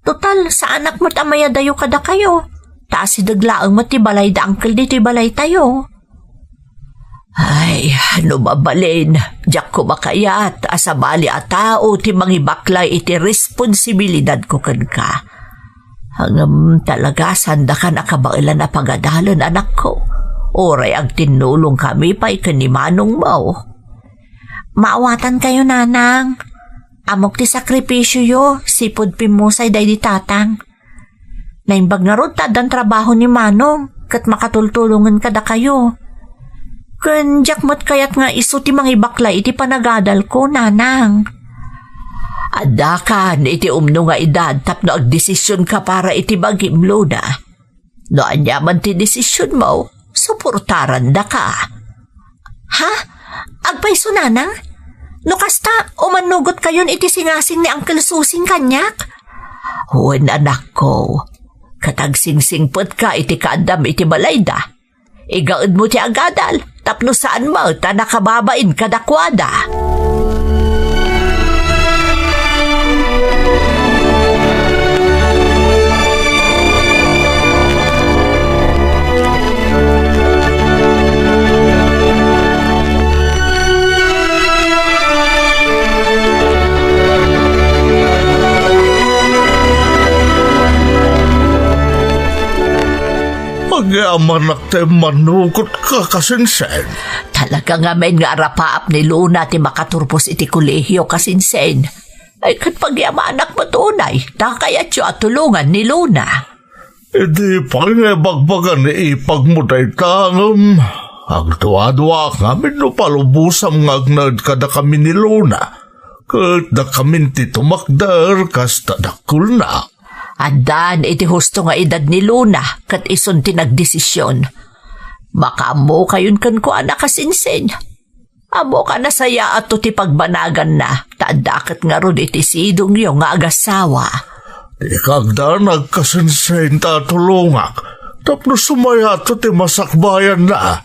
Total, saanak met a mayadayo kadakayo. Ta asideg laeng met ti balay da uncle ditoy balaytayo. Ay, no mabalin, diak koma kayat a sabali a tao ti mangibaklay iti responsibilidadko kenka. Ngem talaga, saandakan a kabaelan a pagadalen, anakko. Uray agtinnulongkami pay ken ni manongmo. Maawatankayo, Nanang. Ammok ti sakripisioyo, sipud pimmusay daydi tatang. Naimbag ngarud ta addan trabaho ni Manong, ket makatultulongen kadakayo. Ken diak met kayat nga isu ti mangibaklay iti panagadalko, Nanang. Addakan iti umno nga edad tapno agdesisionka para iti bagim, Luna. No aniaman ti desisionmo, suportarandaka. Ha? Agpayso, Nanang? No kasta, umannugotkayon iti singasing ni Uncle Susing kaniak? Wen, anakko. Ket agsingsingpetka iti kaaddam iti balayda. Igaedmo ti agadal, tapno saan met a nakababain kadakuada. Agyamanak ta immanugotka, kasinsin. Talaga ngamin nga arapaap ni Luna ti makaturpos iti kolehio, kasinsin. Ay, ket pagyamanak met unay, ta kayatyo a tulongan ni Luna. Idi pay nga ibagbaga ni ipagmo dayta, ngem agduaduaak ngamin no palubosam nga agnaed kadakami ni Luna, ket dakamin ti tumakder kas tadakkelna. Addan iti husto nga edad ni Luna, ket isun ti nagdesision. Makaammokayon kenkuana, kasinsin. Ammok a nasayaatto ti pagbanaganna, ta adda ket ngarud iti sidongyo nga agasawa. Dika agdanag, kasinsin, ta tulongak, tapno sumayaatto ti masakbayanna.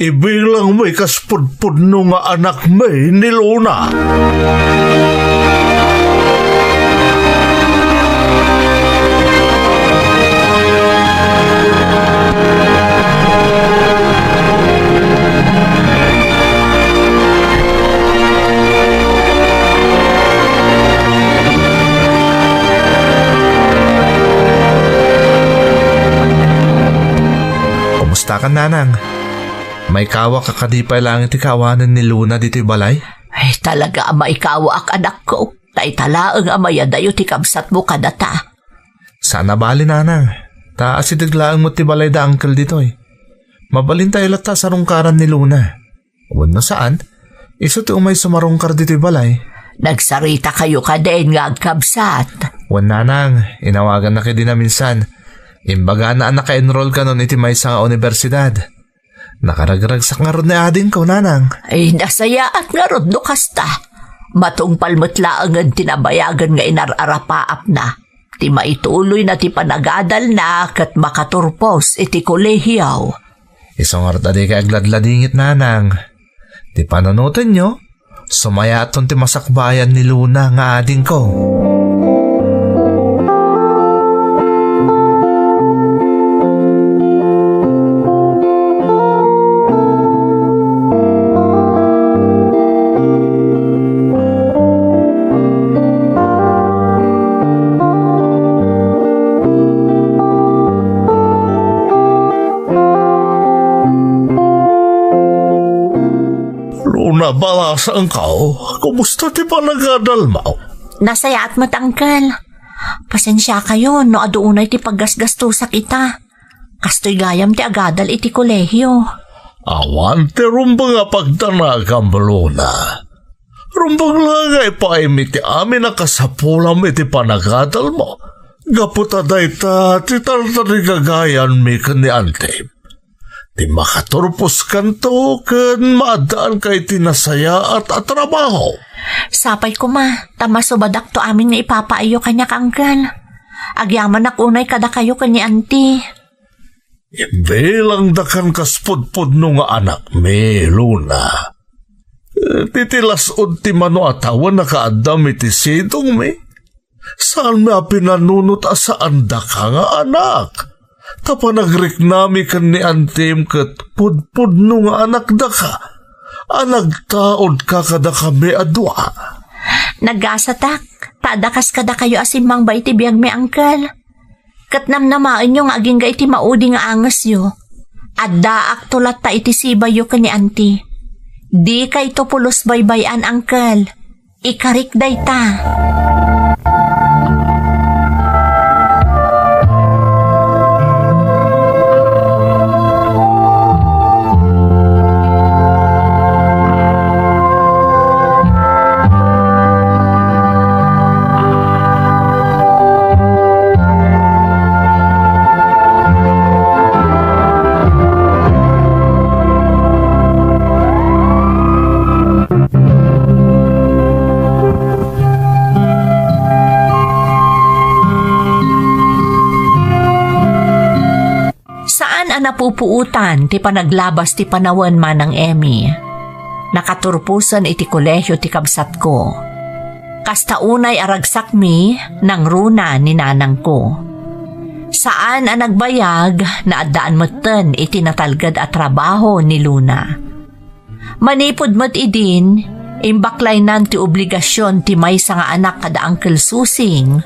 Ibilangmi kas pudpudno nga anakmi ni Luna. Kumustakan, Nanang? Maikawak a kadi pay laeng ti kaawanen ni Luna ditoy balay? Ay, talaga a maikawaak, anakko. Ta ita laeng a mayadayo ti kabsatmo kadata. Saan a bali, Nanang. Ta asideg laeng met ti balay da Uncle ditoy. Mabalin tayo latta a sarungkaran ni Luna. Wenno saan, isu ti umay sumarungkar ditoy balay. Nagsaritakayo kadin nga agkabsat? Wen, Nanang, inawagannak idi naminsan. Imbagana a naka-enroll kanon iti maysa nga universidad. Nakaragragsak ngarud ni adingko, Nanang. Ay, nasayaat ngarud no kasta. Matungpal met laengen ti nabayagen nga inar-arapaapna. Ti maituloyna ti panagadalna ket makaturpos iti kolehio. Isu ngarud a dikay agladladingit, Nanang. Ti panunotenyo, sumayaatton ti masakbayan ni Luna nga adingko. Luna, balasangko, kumusta ti panagadalmo? Nasayaat met, Uncle. Pasensiakayon no adu unay ti paggasgastosak ita. Kastoy gayam ti agadal iti kolehio. Awan ti rumbeng a pagdanagam, Luna. Rumbeng la nga ipaaymi ti amin a kasapulam iti panagadalmo. Gapu ta dayta ti tartarigagayanmi ken ni Antim. Ti makaturposkanto ken maaddaanka iti nasayaat a trabaho. Sapay koma, ta masubadakto amin nga ipapaayyo kaniak, Uncle. Agyamanak unay kadakayo ken ni Anti. Imbilangdakan kas pudpudno nga anakmi, Luna. Iti las-ud ti mano a tawen a kaaddam iti sidongmi. Saanmi a pinanunot a saandaka nga anak. Ta panagriknami ken ni Antim ket pudpudno nga anakdaka a nagtaudka kadakami a dua. Nagasatak, ta adda kas kadakayo a simmangba iti biagmi, Uncle. Ket namnamaenyo nga agingga iti maudi nga angesyo. Addaakto latta iti sibayyo ken ni Auntie. Dikayto pulos baybay-an, Uncle. Ikarik dayta. Saan a napupuotan ti panaglabas ti panawen, Manang Emmy. Nakaturposen iti kolehio ti kabsatko. Kasta unay a ragsakmi, nangruna ni nanangko. Saan a nagbayag, naaddaan metten iti natalged a trabaho ni Luna. Manipud met idin, imbaklaynan ti obligasion ti maysa nga anak kada Uncle Susing,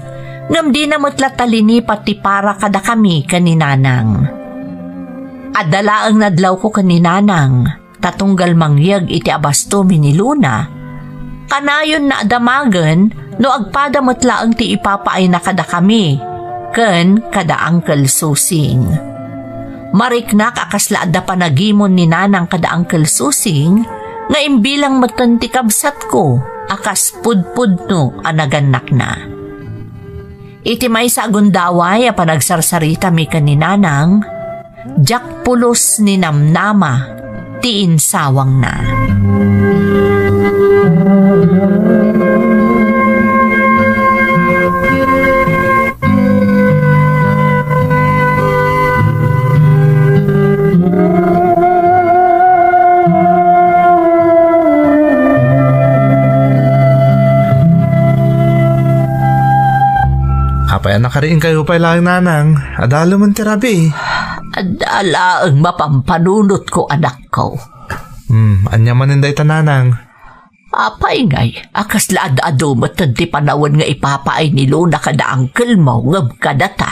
ngem dina met latta linipat ti para kadakami ken ni Nanang. Adda laeng nadlawko ken ni Nanang, ta tunggal mangyeg iti abastomi ni Luna, kanayonna a damagen no agpada met laeng ti ipapaayna kadakami ken kada Uncle Susing. Mariknak a kasla adda panagimon ni Nanang kada Uncle Susing nga imbilang metten ti kabsatko a kas pudpudno a nagannakna. Iti maysa a gundaway a panagsarsaritami ken ni Nanang, diak pulos ninamnama ti insawangna. Apay a nakariingkayo pay laeng, Nanang? Adda laeng ti rabii. Adda laeng mapampanunotko, anakko. Hmm, ania manen dayta, Nanang? Apay ngay, a kasla ad-adu met ti panawen nga ipapaay ni Luna kada uncle mo ngem kadata?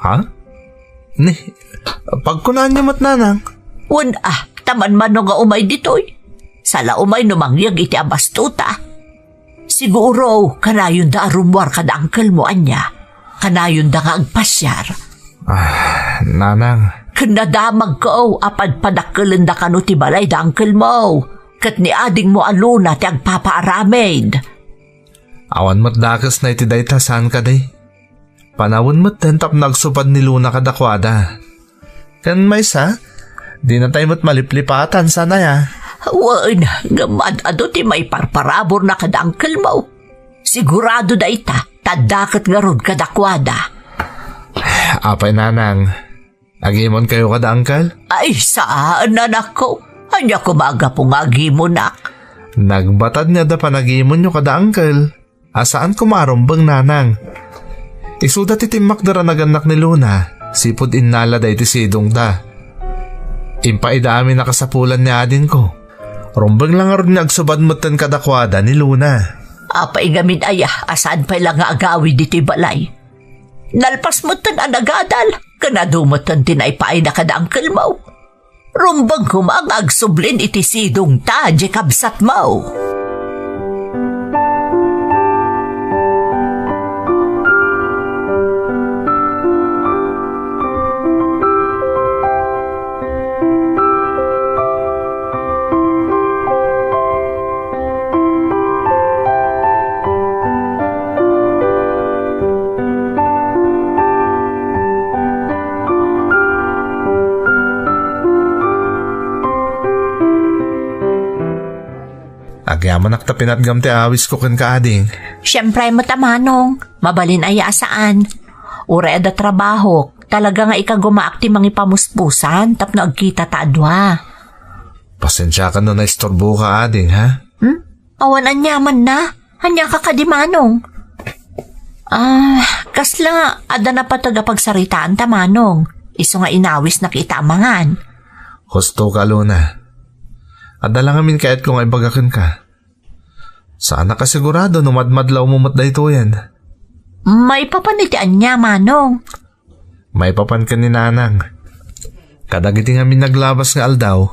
Ha? Ni, pagkunaanyo met, Nanang? Wen a, ta manmano nga umay ditoy. Sala umay no mangyeg iti abastota. Siguro, kanayonda a rummuar kada uncle mo, ania? Kanayonda nga agpasiar. Ah, Nanang. Ken nadamagko a padpadakkelenda kano ti balay da uncle mo, ket ni adingmo a Luna ti agpapaaramid. Awan met dakesna iti dayta, saan kadi? Panawen metten tapno agsupad ni Luna kadakuada. Ken maysa, dinatay met maliplipatan, saan aya? Wen, ngem ad-adu ti maiparparaburna kada uncle mo. Sigurado dayta, ta adda ket ngarud kadakuada. Apay, Nanang, agimonkayo kada uncle? Ay, saan, anakko. Ania koma a gapu nga agimonak? Nagbatad nga adda panagimonyo kada uncle. A saan koma a rumbeng, Nanang. Isuda ti timmakder a nagannak ni Luna, sipud innalada iti sidongda. Impaida amin a kasapulan ni adingko. Rumbeng la ngarud nga agsubad metten kadakuada ni Luna. Apay ngamin aya a saan pay la nga agawid ditoy balay? Nalpas metten a nagadal, ken adu metten ti naipaayna kada uncle mo. Rumbeng koma nga agsublin iti sidongta, diay kabsatmo. Agyamanak ta pinatgam ti awisko kenka, ading. Siempre met a manong, mabalin aya a saan. Uray adda trabahok, talaga nga ikagumaak ti mangipamuspusan tapno agkita ta a dua. Pasensiakan no naisturboka, ading, ha? Hmm? Awan aniamanna? Ania ka kadi, manong? Ah, kasla adda napateg a pagsaritaanta, manong. Isu nga inawisnak ita a mangan. Husto ka, Luna. Adda la ngamin kayatko nga ibaga kenka. Saanak a sigurado no madmadlawmo met daytoyen. Maipapan iti ania, Manong? Maipapan ken ni Nanang. Kadagiti ngamin naglabas nga aldaw,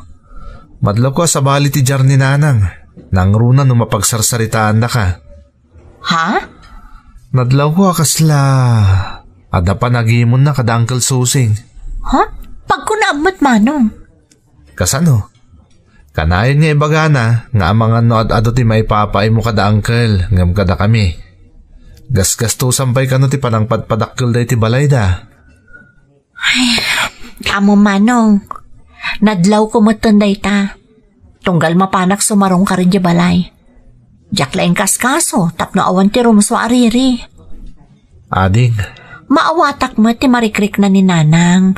madlawko a sabali ti diar ni Nanang. Nangruna no mapagsarsaritaandaka. Ha? Nadlawko a kasla adda panagimonna kada Uncle Susing. Ha? Pagkunaam met, Manong. Kasano? Kanayon nga ibagana nga amangan no ad-adu ti maipapaaymo kada Uncle ngem kadakami. Gasgastosan pay kano ti panangpadpadakkel dayta balayda. Ay, amo, Manong. Nadlawko metten dayta. Tunggal mapanak sumarungkar idiay balay. Diak la inkaskaso tapno awan ti rumsua a riri. Ading. Maawatak met ti marikrikna ni Nanang.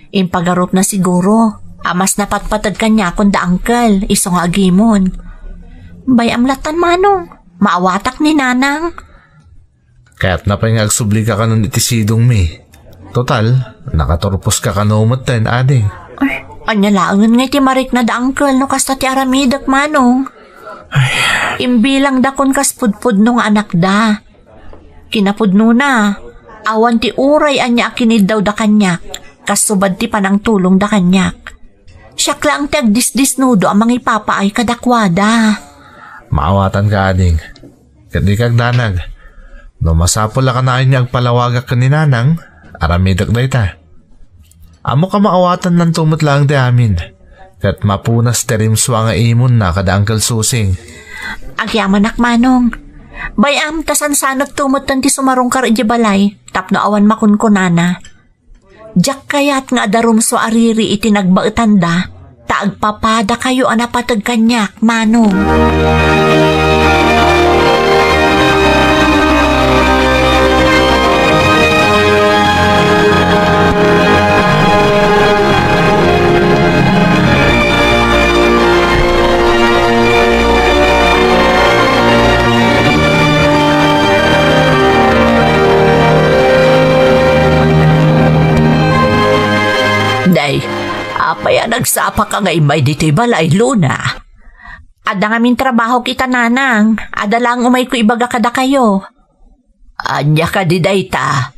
Impagarupna siguro a mas napatpateg kaniakon da Uncle isu nga agimon. Bay-am lattan, Manong. Maawatak ni Nanang. Kayatna pay nga agsublika kanon iti sidongmi. Total, nakaturposka kano metten, Ading. Ay, ania laengen nga iti marikna da Uncle no kasta ti aramidek, Manong? Imbilangdakon kas pudpudno nga anakda. Kinapudnona, awan ti uray ania a kiniddawda kaniak, kasubad ti panangtulongda kaniak. Siak laeng ti agdisdisnudo a mangipapaay kadakuada. Maawatanka, Ading. Ket dika agdanag. No masapul a kanayon nga agpalawagak ken ni Nanang, aramidek dayta. Ammok a maawatannanto met laeng ti amin. Ket mapunas ti rimsua nga imonna kada Uncle Susing. Agyamanak, Manong. Bay-am ta sansanekto metten ti sumarungkar idiay balay tapno awan makunkunana. Diak kayat nga adda rumsua a riri iti nagbaetanda, ta agpapadakayo a napateg kaniak, Manong. Day, apay a nagsapaka nga immay ditoy balay, Luna? Adda ngamin trabahok ita, Nanang. Adda laeng umayko ibaga kadakayo. Ania kadi dayta?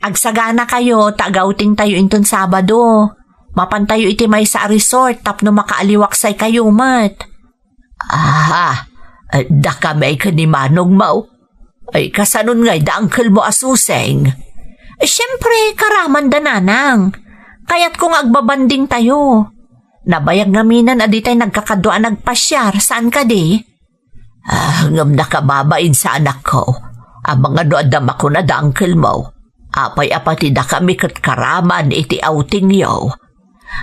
Agsaganakayo ta agawtingtayo inton Sabado. Mapantayo iti maysa a resort tapno makaaliwaksaykayo met. Aha, dakami ken ni manongmo? Ay, kasanon ngay da uncle mo a Suseng? Siempre, karamanda, Nanang. Kayatko nga agbabandingtayo. Nabayag ngaminen a ditay nagkakadua a nagpasiar, saan kadi? Ah, ngem nakababain sa anakko. Amangan no adda makunada, uncle mo. Apay a pati dakami ket karaman iti outingyo.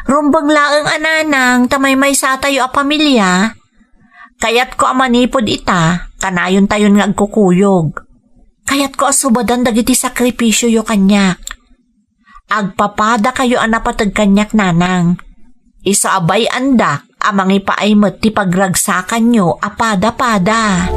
Rumbeng laeng a, Nanang, ta maymaysatayo a pamilia. Kayatko a manipud ita, kanayontayon nga agkukuyog. Kayatko a subadan dagiti sakripisioyo kaniak. Agpapadakayo a napateg kaniak, Nanang. Isu a bay-andak a mangipaay met ti pagragsakanyo a pada-pada.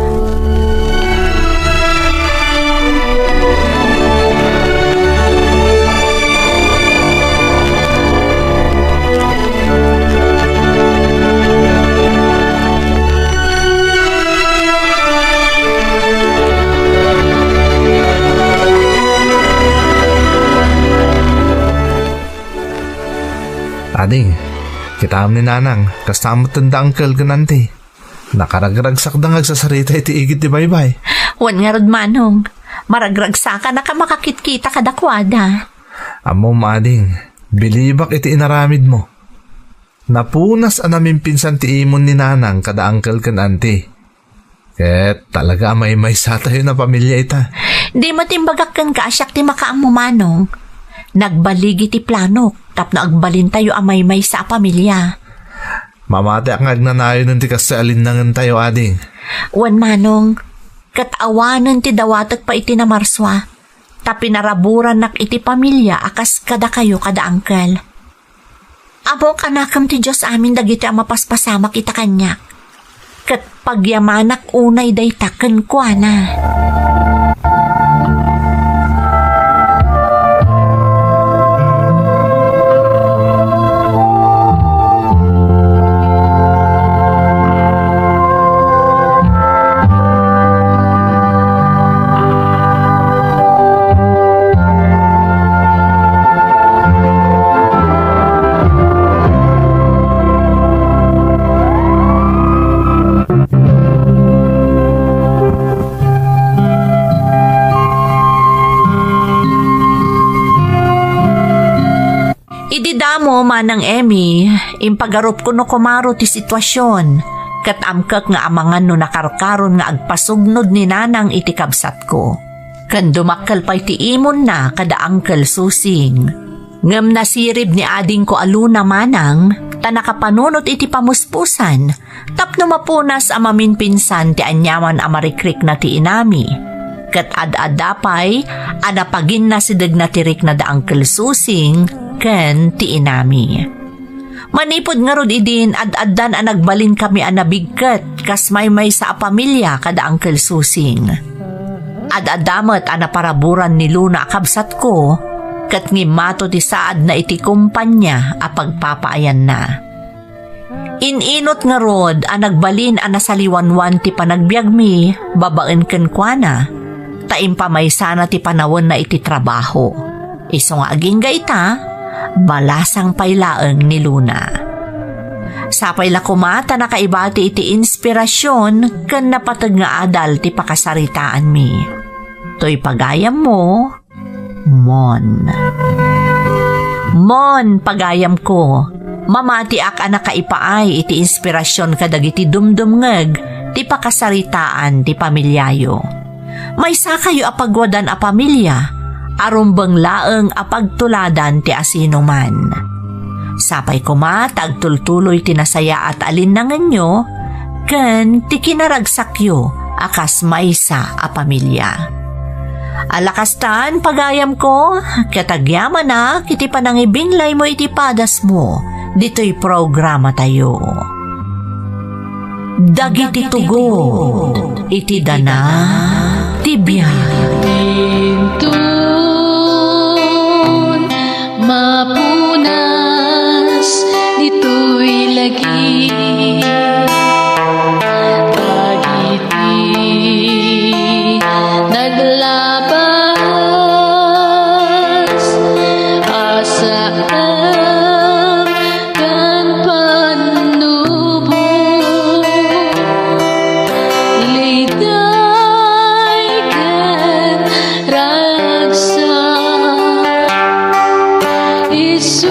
Ading, kitaem ni Nanang, kasta met da uncle ken auntie. Nakaragragsakda nga agsasarita iti igid ti baybay. Wen ngarud, Manong, maragragsakanak a makakitkita kadakuada. Ammom, ading, bilibak iti inaramidmo. Napunas a namimpinsan ti imon ni Nanang kada uncle ken auntie. Ket talaga a maymaysatayo a pamilia ita. Di met imbagak kenka a siak ti makaammo, Manong. Nagbaligi ti planok tapno agbalintayo a maymaysa a pamilia. Mamatiak nga agnanayon ti kastoy a linnangentayo, ading. Wen, Manong, ket awanen ti dawatek pay iti namarsua, ta pinaraburannak iti pamilia a kas kadakayo kada uncle. Ammok a nakem ti Dios amin dagiti a mapaspasamak ita kaniak, ket pagyamanak unay dayta kenkuana. Ammom, Manang Emmy, impagarupko no kumaro ti situasion, ket amkek nga amangan no nakarkaron nga agpasugnod ni Nanang iti kabsatko. Ken dumakkel pay ti imonna kada Uncle Susing. Ngem nasirib ni adingko a Luna, Manang, ta nakapanunot iti pamuspusan, tapno mapunas a maminpinsan ti aniaman a marikrikna ti inami. Ket ad-adda pay a napaginnasidegna ti rikna da Uncle Susing ken ti inami. Manipud ngarud idin, ad-addan a nagbalinkami a nabigket kas maymaysa a pamilia kada Uncle Susing. Ad-adda met a naparaburan ni Luna a kabsatko, ket ngimmato ti saadna iti kompania a pagpapaayanna. In-inut ngarud a nagbalin a nasaliwanwan ti panagbiagmi babaen kenkuana, ta impamaysana ti panawenna iti trabaho. Isu nga agingga ita, balasang pay laeng ni Luna. Sapay la koma ta nakaibati iti inspirasion ken napateg nga adal ti pakasaritaanmi. Toy pagayammo, Mon. Mon, pagayamko, mamatiak a nakaipaay iti inspirasion kadagiti dumdumngeg ti pakasaritaan ti pamiliayo. Maysakayo a pagwadan a pamilia a rumbeng laeng a pagtuladan ti asinoman. Sapay koma ta agtultuloy ti nasayaat a linnangenyo ken ti kinaragsakyo a kas maysa a pamilia. Ala kastan, pagayamko, ket agyamanak iti panangibinglaymo iti padasmo ditoy programatayo. Dagiti tugor iti dana ti biag. Inton mapunas ditoy lagi, dagiti naglabas a saan ken pannubo, liday ken ragsak. Isu